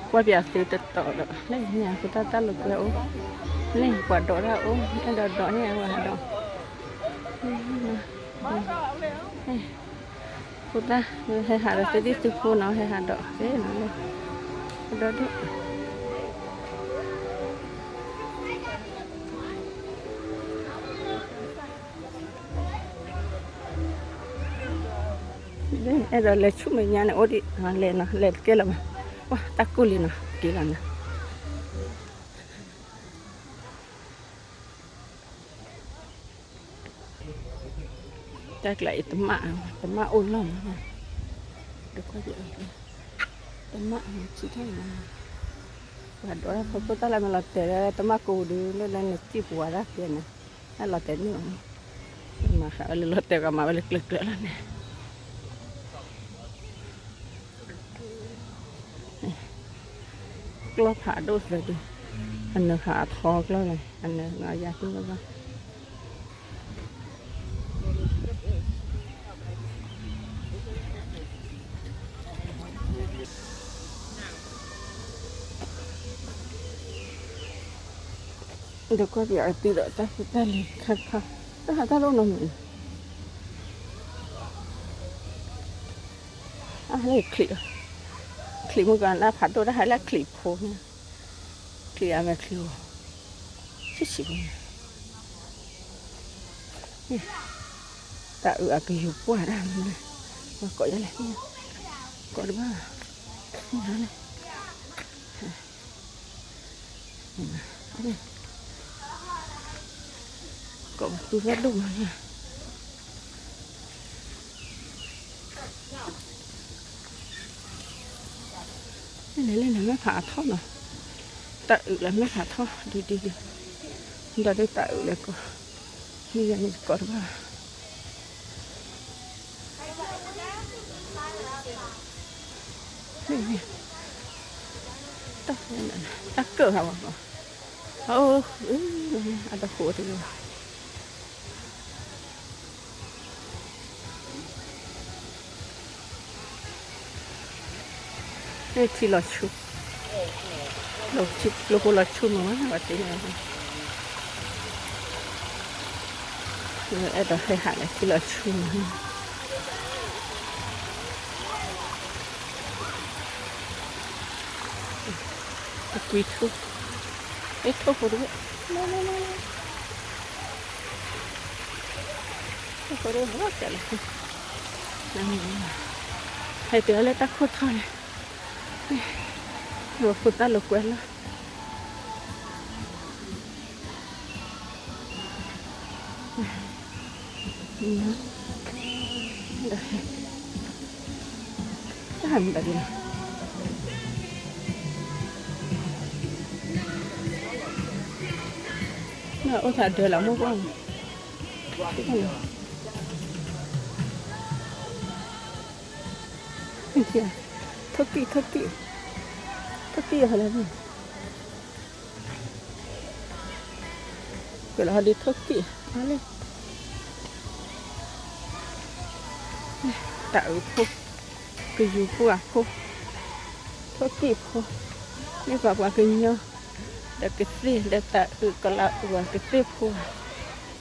ကွၢ်ပၠးသုတတီၤဒီး လၢညါဖိသၣ်တၢ်လိာ်ကွဲအိၣ်, လၢပှၤဒိးတၢ်အိၣ် အဲၣ်ဒိးဒိးန့ၢ်အဝဲဒိး, ဖိသၣ် ဟဲဟးဒီးသုဒံၣ်သုဖိနီၤ ဟဲဟးဒီးသ့နီၤလၢ ဒီးဒိး အဲၣ်ဒိးလဲၤဆူမဲာ်ညါန့ၣ် အိၣ်ဒံး လဲၤနီၤ လဲၤတကဲလၢၤဘၣ်, ပှၤတၢ်ကိၢ်လံနီၤ က့ၤလီၤနီၤ တၢ်ကျးအံၤ တမၣ် တမၣ်အိၣ်လီၢ်မး, တမၣ်ဆံထီၣ်မး, ပှၤဒိးတၢ်ဖိဖိသၣ်လၢမ့ၢ်လီၤတဲာ်လၢ တမၣ်ကိးဒုး လၢလၢနစံၣ်ပဝါဒၣ်ကဲန့ၣ်, တၢ်လီၤတဲာ်န့ၣ်ဘၣ်န့ၣ်, မၤဃာ်ဝဲလၢလီၤတဲာ်ကမၤဝဲလၢကျၢၤကျၢၤလီၤန့ၣ် ကျီၢ်ဖးဒိၣ်သၢဒု, အနၢၤဖးအထီကျီၢ်လဲၣ်, အနၢၤယၤသ့ၣ်ဘၣ်ဘၣ်, ဒီးကွၢ်ပၠးအသုဒီးတၢ်ဖိတၢ်လံၤခါခါ, တၢ်ဟးတၢ်လိၣ်နီတမံၤ, အဟဲချံး, ချံးမုၢ်ကနၣ်ဖးဒိၣ်တၢ်ဟဲလၢချံးဖိန့ၣ်, ချံးအမဲာ်ချံး, ဆံးဆံးဖိန့ၣ်, တၢ်အုးအကယူၤပှၢ်ဒၣ်မး, ပှၤကိးယၤလဲၣ်, ကိးတဘၣ်, လဲၣ် ကိးပသူသၣ်ဒိၣ်မးန့ၣ်, လဲၤလဲၤန့ၣ် မဲာ်ဖးအထီနီၤ, တၢ်အုးလၢမဲာ်ဖးထီ ဒုဒုဒု, ဒီးဒုတၢ်အုးလဲၤကိး, မ့ၢ်ယၤန့ၣ်ကိးတဘၣ် တၢ်ကၢၣ်ဟးဝဲ, အတဃိးတဂ့ၤ, ထံလီၤဆူ, လၢဖိလီၤဆူမးဝဲ ဝဲသ့ၣ်ညါ, အဲၣ်ဒိးဟဲဟးလၢထံလီၤဆူမး, တကွံထူ, အဲၣ်ထိၣ်ဖိတဝဲ, ထိၣ်ဖိတဝဲ ဟဲတုၤလၢတၢ်ခိၣ်ထီၣ်န့ၣ်, ဝဲဖိသၣ်လိာ်ကွဲလီၤ, တၢ်ဟးမတၤဒ်လဲၣ်, အိၣ်သးဒၢလီၤမိၢ်ပှၢ်န့ၣ်, ထိၣ်ကံၢ်, ထိၣ်ကံၢ်, ထိၣ်ကံၢ်ဟဲလၢ, ကလီၤဟီဒ်ထိၣ်ကံၢ်, အါလၢ တၢ်အုးဖိ, ကယူၤပှၢ်ဖိ, ထိၣ်ကံၢ်ဖိ, မ့ၢ်ပှၤပှၤကညီ, ဒီးကသ့ၣ် ဒီးတၢ်အုးကလးအုးအကသ့ၣ်ဖိ,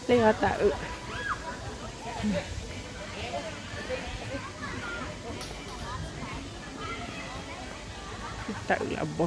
လၢအတၢ်အုး, တၢ်အုးလၢအဘီ မ့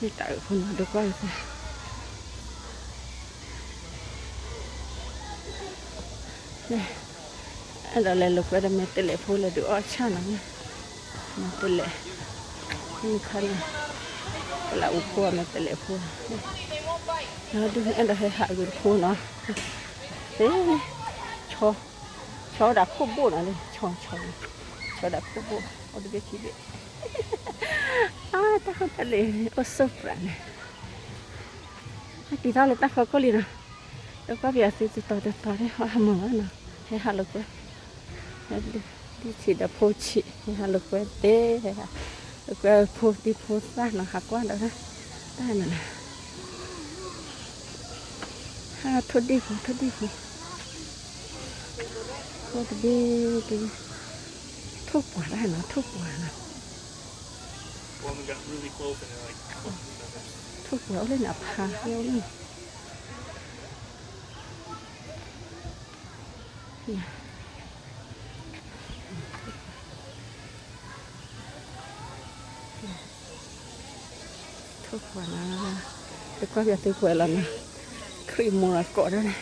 ၢ်တၢ်အုးဖိနီၤ ဒိကွၢ်လၢသး, အဲၣ်ဒိးလဲၤလိာ်ကွဲဒီးမဲာ်တဲးလဲးဖိလဲၤဒုးအီၣ်ဆၣ်နီၤ မ့ၢ်တလဲၤ, မ့ၢ်ခါန့ၣ်, ပလၢအိၣ်ဖိမ့ၢ်တလဲၤဖိ, ဒုးအဲၣ်ဒိးဟဲဟးဂ့ၤတဖိနီၤ, ဟဲ, ဆီ, ဆီဒၣ်ခိၣ်ဘိၣ်နီၤ, ဆီ, ဆီ, ဆီဒၣ်ခိၣ်ဘိၣ်, အိၣ်တဘ့ၣ်ခံဘ့ၣ်, အါ တၢ်ဃိတၢ်လ့ၤ အိၣ်ဆိးပြးန့ၣ်, ဟဲက့ၤထီၣ်လၢတၢ်ဖီခိၣ်လံနီၤ, ဒီးကွၢ်ပယီၤသုတတီၤတတီၤန့ၣ် ဟဲမုာ်ဘၣ်နီၤ, ဟဲဟးလိာ်ကွဲ ဒ်ဆံးဒီးဖိဆံး ဟဲဟးလိာ်ကွဲသ့, ဟဲဟးလိာ်ကွဲဖိသံဖိသၣ်နီၤ, ဟးကွၢ်ဒီးတၢ်န့ၣ်နီၤ, ဟးထိၣ်ဒံၣ်ဖိ ထိၣ်ဒံၣ်ဖိ, ထိၣ်တဘ့ၣ်တဘ့ၣ်, ထိၣ်ပှာ်တၢ်နီၤ, ထိၣ်ပှာ်နီၤ, ထိၣ်ပှာ်အိၣ်လၢန့ၣ်အဖါ အိၣ်လၢန့ၣ် ထိၣ်ပှာ်နီၤ, တကွၢ်ပယီၤသုပှဲၤလီၤနီၤ, ခရံာ်မိၢ်လီၤကိးဒၣ်န့ၣ်,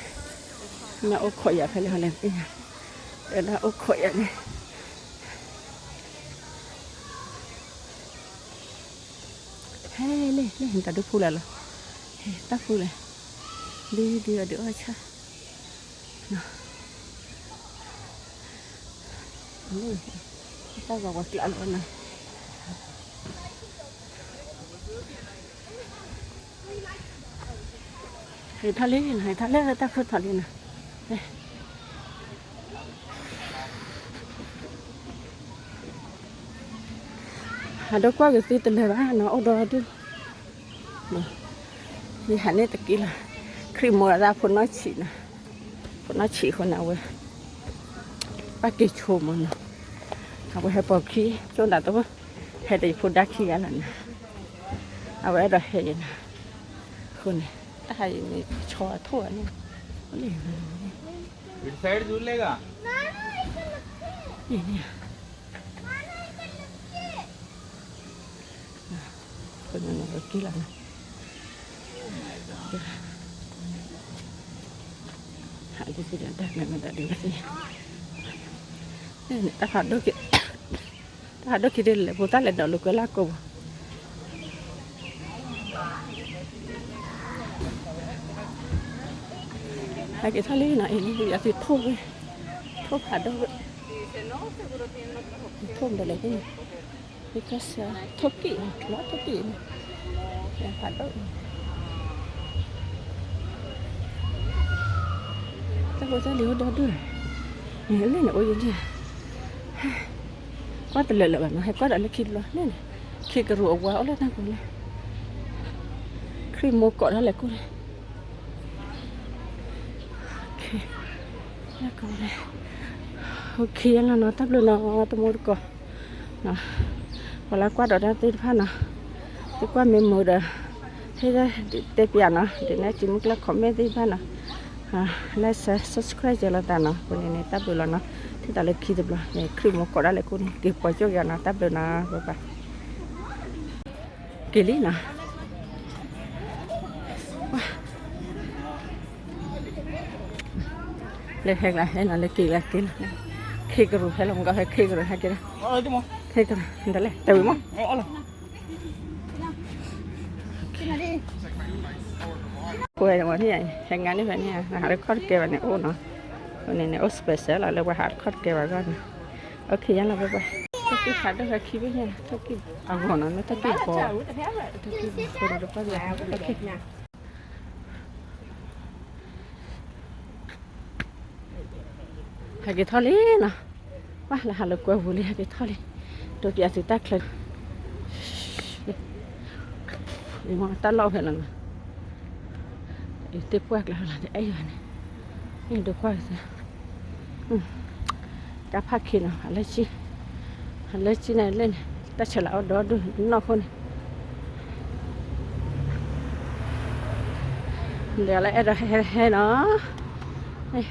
မ့ၢ်အိၣ်ခိးယၤဖဲလဲၣ်ဟီလဲၣ်သ့ၣ်ညါ, တဲဒၣ်အိၣ်ခိးယၤန့ၣ်, ဟဲလ့ၣ်လ့ၣ် နတၢ်ဒုးဖူလဲၣ်လီၤ, ဟဲတၢ်ဖူလဲၣ်, ဒုးဒုးအဒုးအီၣ်ဆၣ် တၢ်ဂီၤဝဲကျးလီၤနီၤ, ဟဲထီၣ်လံနီၤ, ဟဲထီၣ်လၢတၢ်ဖုထီၣ်လံနီၤ, ဟးဒိကွၢ်က့ၤသုတလၢာ်ဘၣ်နီၤ, အိၣ်ဒီဒူၣ် ယဟးန့ၣ်တက့ၢ်လီၤ, ခရံာ်မိၢ်လီၤသးဖိနီၢ်ဆံးနီၤ, ဖိနီၢ်ဆံးအဃိန့ၣ် အဝဲ ပၢ်က့ၤဆိမၢ်နီၤ, အဝဲဟဲပိာ်ခံ ကၠိဒၣ်တအိၣ်, ဟဲဒီးယဖိဒါခံဂၤလီၤနီၤ, အဝဲအဲၣ်ဒိးဟဲယၤနီၤ, အဃိန့ၣ် တၢ်ဟးယံၤန့ၣ် ဆီအထိၣ်န့ၣ်, န့ၣ် က့ၤလီၤနီၤ, ဟးလံတၢ်မ့ၢ်မတၤဒ်ဝဲသ့ၣ်, တၢ်ဖးဒိၣ်က့ၤ, တၢ်ဖးဒိၣ်က့ၤဒ်လဲၣ် ဖိသၣ်လဲၤဒိးလိာ်ကွဲလၢကိာ်ပူၤ, ဟဲက့ၤထီၣ်လံနီၤ, အ့ၣ် လံယၤသုထိၣ်ဝဲ, ထိၣ်ဖးဒိၣ်ဝဲ, ထိၣ်မတၤလဲၣ်သ့ၣ်ညါ, ယကစၢ် ထိၣ်ကံၣ် လီၤထိၣ်ကံၣ်န့ၣ်, ဖးဒိၣ်, တၢ်ဖိတၢ်လံၤအိၣ်ဒီဒူၣ်, န့ၣ်လၢန့ၣ်အိၣ်ယဲၢ်, ကွၢ်တလၢာ်လၢာ်ဘၣ်နီၤ, ဟဲကွၢ်ဒီးလၢခံတဘျီန့ၣ်, ခ့ကရူၢ်အဝါအိၣ်လၢတၢ်ပူၤလၢ, ခရံာ်မိၢ်ကိးဒၣ်လဲာ်ကိၣ်န့ၣ်, လၢကိၣ်န့ၣ်, အိၣ်ခ့ယါလီၤနီၤ, တၢ်ဘျုးနီၤ တမူတကိး ပှၤလၢကွၢ်ဒီးတၢ်သ့ၣ်တဖၣ်နီၤ, သုကွၢ်မ့ၢ်မုာ်ဒီး ဟ့ၣ်တဲပၠးနီၤ, ဒ်န့ၣ်စံးမုၢ်ကျၢ် comment သ့ၣ်တဖၣ်နီၤ, like share subscribe ယဲလီၤသးနီၤ, အဃိန့ၣ်န့ၣ် တၢ်ဘျုးလီၤနီၤ, ထံၣ်သးလၢခံတဘျီန့ၣ် ခရံာ်မိၢ်ကိးဒၣ်လဲာ်ကိၣ်န့ၣ် က့ၤပိာ်ကၠိၣ်ယၤနီၤ, တၢ်ဘျုးနီၤ, bye bye. က့ၤလံနီၤ, လၢဟဲကျါဟဲနီၤ, လၢက့ၤကျါက့ၤလီၤ, ခ့ကရူၢ်ဟဲလီၤ, မ့ၢ်ကီၢ်ဟဲခ့ကရူၢ်ဟဲက့ၤလီၤ, ခ့ကရူၢ် တလဲၤ တဲဝံၤမး ပှဲၤမးန့ၣ် ဟဲငါန့ၣ်ဖဲန့ၣ် နဟးလၢခီၣ်တကဲဘၣ်န့ၣ်အိၣ်နီၤ, အဃိန့ၣ်န့ၣ် အိၣ် special လီၤ လၢပှၤဟးလၢခီၣ်တကဲဘၣ်အဂီၢ်နီၤ, အိၣ်ခ့ယါလီၤ bye bye. ထီၣ်ကံၢ်ဖးဒိၣ်ဟဲခံဘ့ၣ်ညါ, ထီၣ်ကံၢ်အဂီၢ်နီၤ, လၢထီၣ်ကံၢ်ဘီ, ထီၣ်ကံၢ်ဘီ အိၣ်ဒီးပှၤ okay. ဟဲက့ၤထီၣ်လံနီၤ, ပှၤလၢဟးလိာ်ကွဲပူၤလံ ဟဲက့ၤထီၣ်လံ, ဒိးပၠးသုတၢ်ချၢ, တၢ်လီၢ်ဖဲလီၤနီၤ, အံၤသ့ၣ်ပှၢ်ကျါလီၤ တအဲၣ်ယၤန့ၣ်, အံၤဒိးကွၢ်ကသ့, ကါဖးခံနီၤ, အလၢကၠံ, အလၢကၠံန့ၣ်လၢန့ၣ် တၢ်ဆဲးလၤအိၣ်ဒီဒူၣ်နီၢ်ခိန့ၣ် ဒီးလၢအဲၣ်ဒိးဟဲဟဲနီၤ,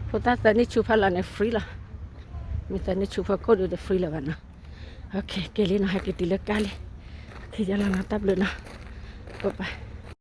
ဖိသၣ်သၢနံၣ်ဆူဖီလာ်န့ၣ် free လီၤ, မ့ၢ်သၢနံၣ်ဆူဖီခိၣ်ဒီး တ free လၢၤဘၣ်နီၤ, okay က့ၤလံနီၤ, ဟဲက့ၤတုၤလၢကါလံ, okay ယလီၤနီၤ, တၢ်ဘျုးနီၤ, bye bye.